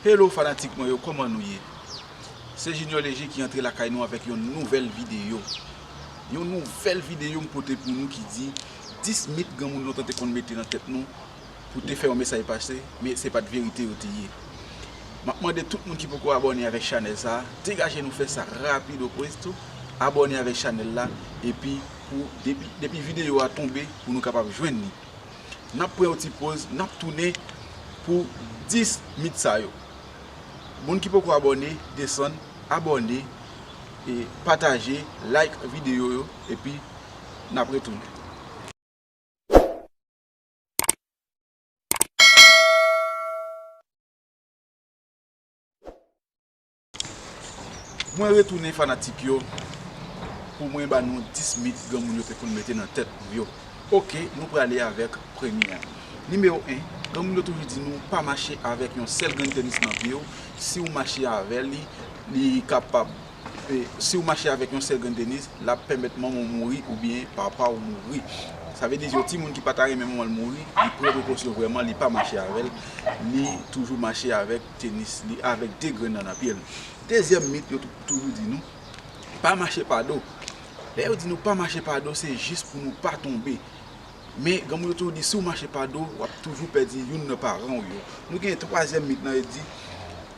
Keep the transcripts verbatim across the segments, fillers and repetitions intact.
Hello fanatik mwen yo, kòman nou ye? Se Junior Léger ki antre lakay nou avèk yon nouvèl videyo. Yon nouvèl videyo m pote pou nou ki di dis mit granmoun lontan te konn mete nan tèt nou pou te fè yon mesaj pase, men se pa t verite yo te ye. M ap mande tout moun ki poko abòne avèk chanèl sa a, degaje nou fè sa rapido presto, abòne avèk chanèl la, epi pou depi, depi videyo a tonbe, pou nou kapab jwenn li. N ap pran yon ti poz, n ap tounen pou dis mit sa yo. Moun ki poko abòne, desann, abòne, e pataje, like videyo yo, epi n ap retounen. Mwen retounen fanatik yo pou mwen ba nou dis mit granmoun yo te konn mete nan tèt nou yo. Oke, nou prale avèk premye a. Nimewo en, granmoun yo toujou di nou pa mache avèk yon sèl grenn tenis nan pye w. Si w mache avè li, li kapab, e, si w mache avèk yon sèl grenn tenis, l ap pèmèt manman w mouri oubyen papa w mouri. Sa vle di yon timoun ki pa ta renmen manman l mouri, li pran prekosyon vrèman, li pa mache avè l, li toujou mache avèk tenis li avèk de grenn nan nan pye l. Dezyèm mit yo tou- toujou di nou, pa mache pa do. Lè yo di nou pa mache pa do, se jis pou nou pa tonbe. Men, granmoun yo toujou di, si w mache pa do, w ap toujou pèdi youn nan paran w yo. Nou gen twazyèm mit nan, yo di,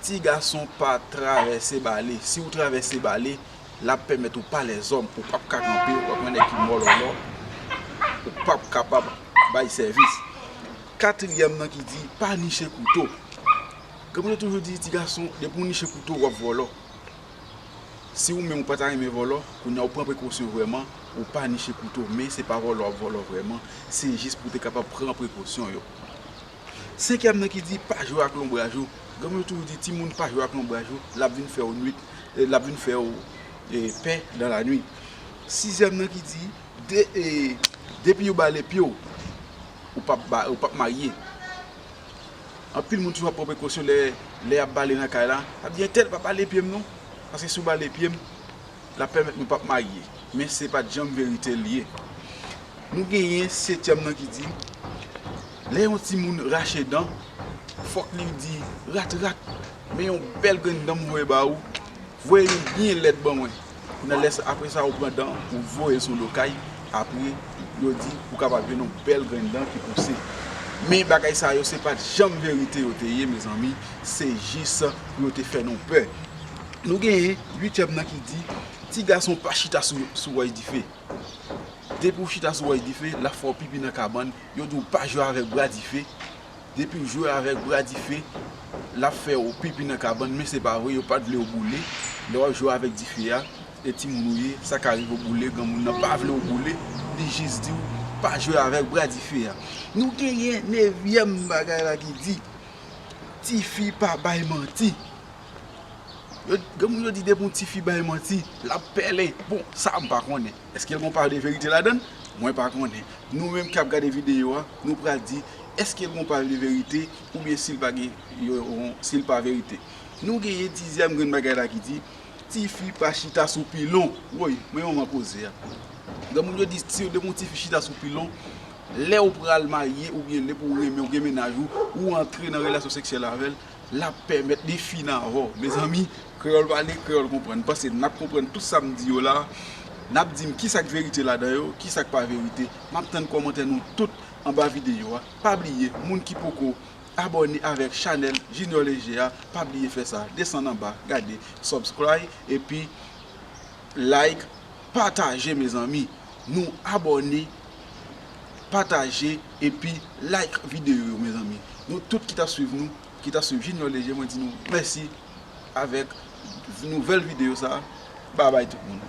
ti gason pa travèse bale. Si w travèse bale, l ap pèmèt ou pa lèzòm, ou p ap ka kanpe, w ap yon nèg ki mòlòlò, ou p ap kapab bay sèvis. Katriyèm nan ki di, pa niche kouto. Granmoun yo toujou di, ti gason, depi w niche kouto, w ap vòlò. Si ou menm ou pa ta renmen vòlò, kounye a ou pran prekosyon vrèman, ou pa niche kouto, men se pa vòlò w ap vòlò vrèman, se jis pou w te kapab pran prekosyon yo. Senkyèm nan ki di, pa jwe ak lonbraj ou. Granmoun yo toujou di, timoun pa jwe ak lonbraj ou, l ap vin fè w nwit, e, l ap vin fè w, e, pè dan lanwit. Sizyèm nan ki di, de, e, depi yo bale pye w, ou p ap ba, ou p ap marye. Anpil moun toujou ap pran prekosyon lè, lè y ap bale nan kay la. Y ap di, entèl pa bale pye m non. Paske si w bale pye m, l ap pèmèt nou p ap marye. Men se pa t janm verite l ye. Nou genyen setyèm nan ki di, lè yon timoun rache dan, fòk li di, rat, rat, men yon bèl grenn dan m voye ba ou. Voye li byen lèd ban mwen. Kounye a, lè sa, apre sa, ou pran dan, ou voye l sou do kay. Apre, yo di, ou kapab jwenn yon bèl grenn dan ki pouse. Men bagay sa yo, se pa t janm verite yo te ye, mezanmi. Se jis pou yo te fè nou pè. Nou genyen uityèm nan ki di, ti gason pa chita sou, sou wòch dife. Depi w chita sou wòch dife, l ap fè w pipi nan kabann. Yo di w pa jwe avèk bra dife. Depi w jwe avèk bra dife, l ap fè w pipi nan kabann, men se pa vre, yo pa t vle w boule. Lè w ap jwe avèk dife a, e timoun ou ye, sa ka rive w boule, granmoun nan pa vle w boule, li jis di w pa jwe avèk bra dife a. Nou genyen nevyèm bagay la ki di, tifi pa bay manti. Yo, granmoun yo di depi yon tifi bay manti, l ap pèlen. Bon, sa m pa konnen. Èske l gon pa de verite ladan l? Mwen pa konnen. Nou menm k ap gade videyo a, nou pral di, èske l gon pa de verite, oubyen si l pa gen, yo, si l pa verite. Nou genyen dizyèm grenn bagay la ki di, tifi pa chita sou pilon. Woy, men manman koze a. Granmoun yo di, si depi yon tifi chita sou pilon, lè ou pral marye, oubyen lè pou w renmen, ou gen mennaj ou, ou antre nan relasyon seksyèl avè l, l ap pèmèt li fin avè w. Mezanmi, kreyòl pale, kreyòl konprann. M panse n ap konprann tout sa m di yo la. N ap di m kisa k verite ladan yo, kisa k pa verite. M ap tann kòmantè nou tout anba videyo a. Pa bliye, moun ki poko abòne avèk chanèl Junior Léger a, pa bliye fè sa. Desann anba, gade, subscribe, epi like, pataje, mezanmi. Nou abòne, pataje, epi like videyo yo, mezanmi. Nou tout ki t ap swiv nou, ki t ap swiv Junior Léger, mwen di nou mèsi avèk nouvèl videyo sa a. Babay tout moun.